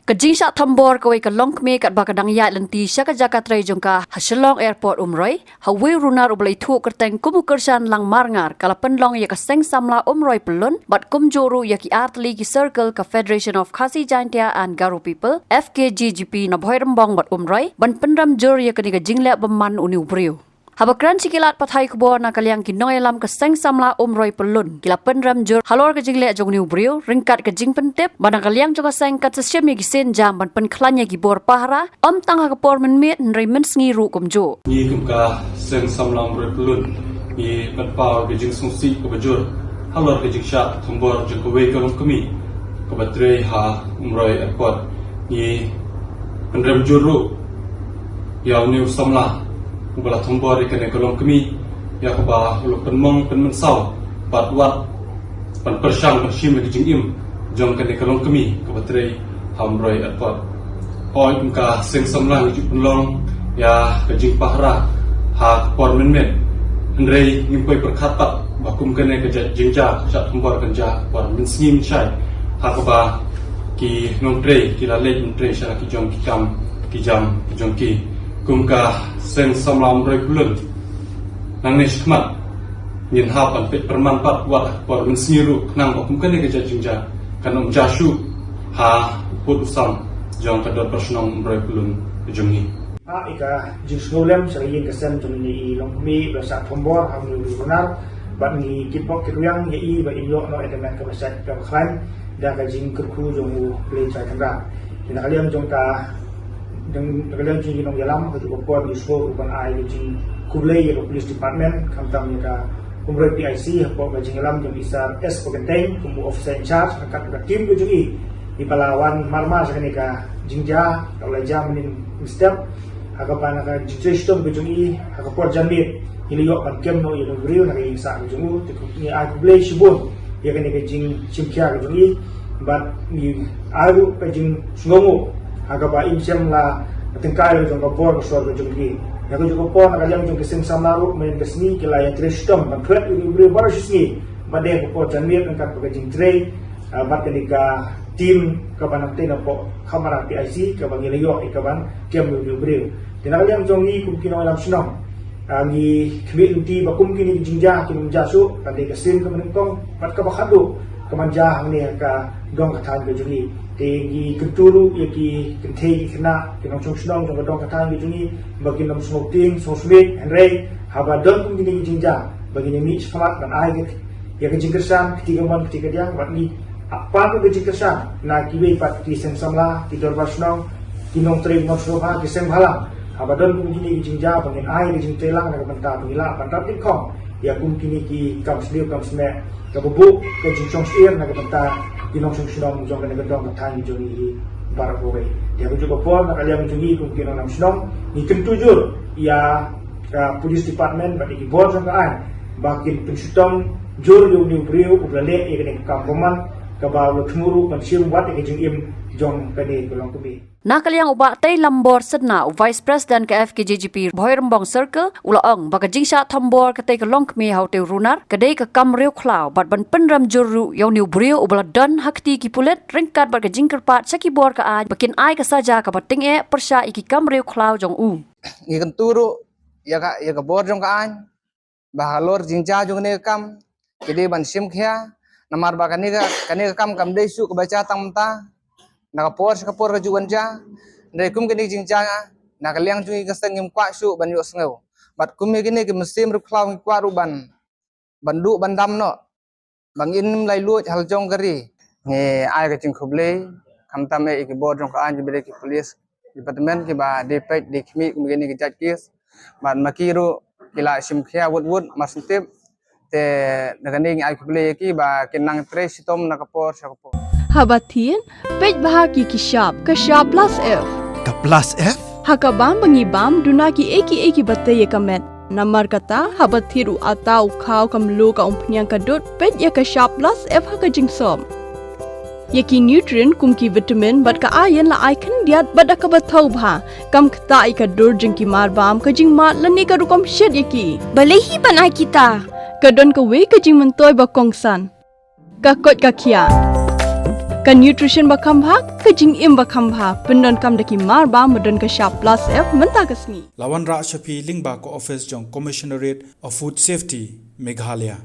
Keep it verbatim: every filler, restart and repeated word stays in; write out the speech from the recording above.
Ka jingshah thombor kawei ka longkmie katba ka dang ïaid lynti sha ka jaka trei jong ka ha Shillong Airport Umroi, ha uwei u runar uba la ithuh kyrteng kum u Kyrshan Langmarngar, ka la pynlong ïa ka seng samla Umroi Pyllun bad kumjuh ruh ïa ki artylli ki circle ka Federation of Khasi Jaintia and Garo People, F K G J P, na Bhoirymbong bad Umroi ban pynrem jur ïa kane ka jingleh bymman une u briew. Haba kren sha ki lad pathai khubor na ka liang ki nongïalam ka seng samla Umroi Pyllun, ki la pynrem jur halor ka jingleh jong une u briew, ryngkat ka jingpyntip ba na ka liang jong ka seng kan sa shim ïa ki sienjam ban pynkhlaiñ ïa ki bor pahara, ym tang ha ka por mynmiet hynrei mynsngi ruh kumjuh. Ngi kum ka seng samla Umroi Pyllun, ngi pynpaw ka jingsngewsih kaba jur halor ka jingshah thombor jong kawei ka longkmie kaba trei ha Umroi Airport. Ngi pynrem jur ruh ïa une u samla uba la thombor ïa kane ka longkmie, ïa kaba u la pynmong pynmynsaw bad wat ban pyrshang ban shim ïa ka jingim jong kane ka longkmie kaba trei ha Umroi Airport. Hooid, kum ka seng samla ngi ju pynlong ïa ka jingpahara ha ka por mynmiet. Hynrei ngim poi pyrkhat pat ba kum kane ka jait jingjia ka shah thombor kan jia ha ka por mynsngi mynshai, ha kaba ki nongtrei ki la leit ban trei sha la ki jong ki kam ki jam ki jong ki. Kum ka seng samla Umroi Pyllun, nangne shakhmat ngin hap ban peit pyrman pat wat ha ka por mynsngi ruh khnang ba kum kane ka jait jingjia kan ym jia shuh ha u pud u sam jong ka Dorbar Shnong Umroi Pyllun ka jong ngi. Ha i ka jingsngewlem sha ka ïing ka sem jong une i longkmie ba la shah thombor ha une u runar, bad ngi kitbok kitrwiang ïa i ba in ïoh noh ïa ka met kaba shet kaba khlaiñ da ka jingkyrkhu jong U Blei Trai Kynrad. Te na ka liang jong ka, jong, na ka liang jong ki nongïalam, ha kajuh ka por ngi sngewbha ban ai ka jingkhublei ïa ka Police Department, khamtam ïa ka Umroi P I C, hapoh ka jingïalam jong i Sir S Pakyntein kum u officer in charge, ryngkat ka team ka jong i, iba la wan marmar sha kane ka jingjia kaba la jia mynhynnin mynstep, ha kaba na ka jingtrei shitom ka jong i, ha ka por janmiet ngi la ïoh ban kem noh ïa une u briew na ka ïing sah ka jong u. Te ngi ai khublei shibun ïa kane ka jingshim khia ka jong i, bad ngi ai ruh ka jingsngewnguh ha kaba im shym la tyngkai la ka jong ka bor ka sor ka jong ki. Ïa kajuh ka por na ka liang jong ki seng samla ruh mynhynnin ka sngi ki la ïatrei shitom ban thwet ïa une u briew baroh shi sngi, bad ha ka por janmiet ryngkat bad ka jingtrei, ah, bad kane ka team kaba nangtei napoh Khamara P I C kaba ngi la ïoh ïa kaban kem ïa une u briew. Te na ka liang jong ngi kum ki nongïalam shnong, ah, ngi khmih lynti ba kum kine ki jingjia kin ym jia shuh, kan dei ka sien kaba nyngkong bad kaba khatduh kaban jia hangne ha ka dong ka thaiñ ka jong ngi. Te ngi kyntu ruh ïa ki kynthei ki khynnah ki nongshong shnong jong ka dong ka thaiñ ka jong ngi ba kin ym sngewtieng sngewsmiej, hynrei haba don kum kine ki jingjia ba kin ïa mih shakhmat ban ai ka, ïa ka jingkyrshan kti kamon kti kadiang, bad ngi ap pat ka jingkyrshan na kiwei pat ki seng samla, ki dorbar shnong, ki nongtrei mon sngewbha, ki seng bhalang. Haba don kum kine ki jingjia ba ngin ai ka jingtreilang na ka bynta ba ngi lah ban rat dkhot ïa kum kine ki kam sniew kam snieh kaba buh ka jingshong syier na ka bynta ki nongshong shnong jong kane ka dong ka thaiñ jong ngi baroh kawei. Te ha kajuh ka por na ka liang jong ngi kum ki nongïalam shnong ngi kyntu jur ïa ka Police Department bad ïa ki bor jong ka aiñ ba kin pynshitom jur ïa une u briew uba la leh ïa kane ka kam bymman kaba u la thmu ruh ban shim wat ïa ka jingim jong kane ka longkmie. Na ka liang u Bah Teilambor Sitna, u Vice President ka F K J G P Bhoirymbong Circle, u la ong ba ka jingshah thombor katei ka longkmie ha utei u runar ka dei ka kam riewkhlaw bad ban pynrem jur ruh ïa une u briew uba la don ha kti ki pulit ryngkat bad ka jingkyrpad sha ki bor ka aiñ ba kin ai ka saja kaba tyngeh pyrshah ïa ki kam riewkhlaw jong u. Ngi kyntu ruh ïa ka, ïa ka bor jong ka aiñ ba halor jingjia jong kane ka kam ki dei ban shim khia, namar ba kane ka, kane ka kam kam dei shuh kaba jia tang mynta, na ka por sha ka por ka ju wan jia. Hynrei kum kane ka jingjia na ka liang jong ngi ka seng ngim kwah shuh ban ïohsngew. Bad kum ïa kine ki mynsiem riewkhlaw ngi kwah ruh ban, ban duh ban dam noh ba ngin ym lai luid ha la jong ka ri. Ngi ai ka jingkhublei khamtam eh ïa ki bor jong ka aiñ kiba dei ki police department kiba dei peit dei khmih kum kine ki jait case. Bad ma ki ruh ki la shim khia wut wut mar shen tip. Te na kane ngi ai khublei ïa ki ba kin nang trei shitom na ka por sha ka por. Haba thied, peit bha ki ki shap, ka shap plus F. Ka plus F? Ha ka bam ba ngi bam, duna kiei kiei kiba tei ïa ka met. Namar kata, haba thied u atta u khaw ka mluh ka umphniang ka dud, peit ïa ka shap plus F ha ka jingsop. Ïa ki nutrient kum ki vitamin bad ka iron la ai khyndiat bad da kaba thaw bha. Kam ktah ïa ka dur jong ki mar bam, ka jingmad lane ka rukom shet ïa ki. Balei hi ban ai kita? Ka don kawei ka jingmyntoi ba kongsan. Ka koit ka khiah. Ka nutrition ba kham bha, ka jingim ba kham bha, pyndonkam da ki mar ba, ba don ka shap plus F mynta ka sngi. La wanrah sha phi lyngba ka office jong Commissionerate of Food Safety, Meghalaya.